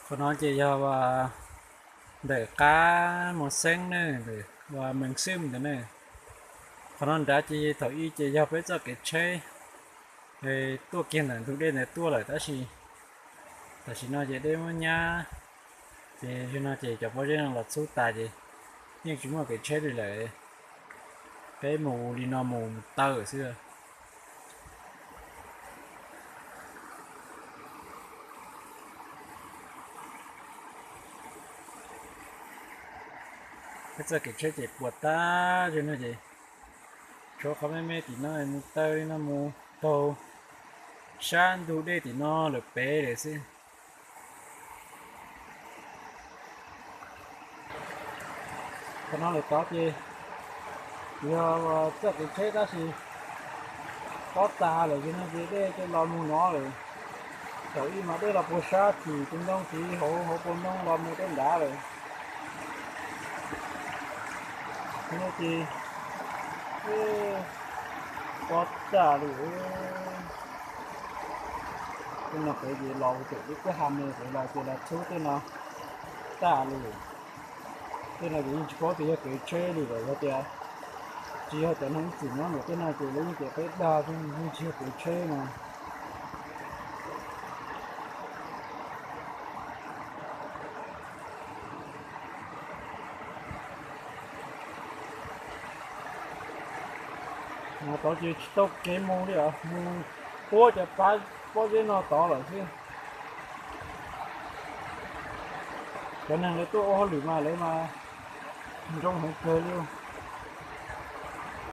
Qhov no ces yog ntawm qab Mus Xeeb ne, ntawm Mees Xwm ntawd ne. Qhov no nrad ces thaum ub ces yog peb txoj kev tsheb tuaj kiag ntawm ntug dej ntawd tuaj lawm tab sis tam sim no ces dej muab nyab, ces yog no ces cov pob zeb no los txhub tas ces yeej tsis muaj kev tsheb li lawm. Peb mus li no mus taw xwb. Peb txoj kev tsheb ces puas tag zog no ces tshuav qhov me me tim no mus taw li no mus taug sab ntug dej tim no lawm pem lawm xwb. Qhov no lawm tod ces yog txoj kev tsheb tab sis pob tag lawm ces no ces dej tej los mus no lawm. Thaum ub mas dej los puag sab tim tus ntoo tid hauv hauv paus ntoo los mus tej nrad lawm. No ces pob tag li. Tej no pem ces los tus ub kwj ha me pem los ces los txhub tej no tag li. Tej no ces yeej tsis paub tias yog kev tsheb li lawm, yog tias tsis yog cov neeg ib txwm nyob ntawm tej no ces lawv yeej tias peb dag xwb, yeej tsis yog kev tsheb no. Tod ces tsis tau kev mus li os, mus puab cov pab pob zeb no tod lawm xwb. Cov neeg lawv tuaj ua hauj lwm mas lawv mas nroo heev kawg li.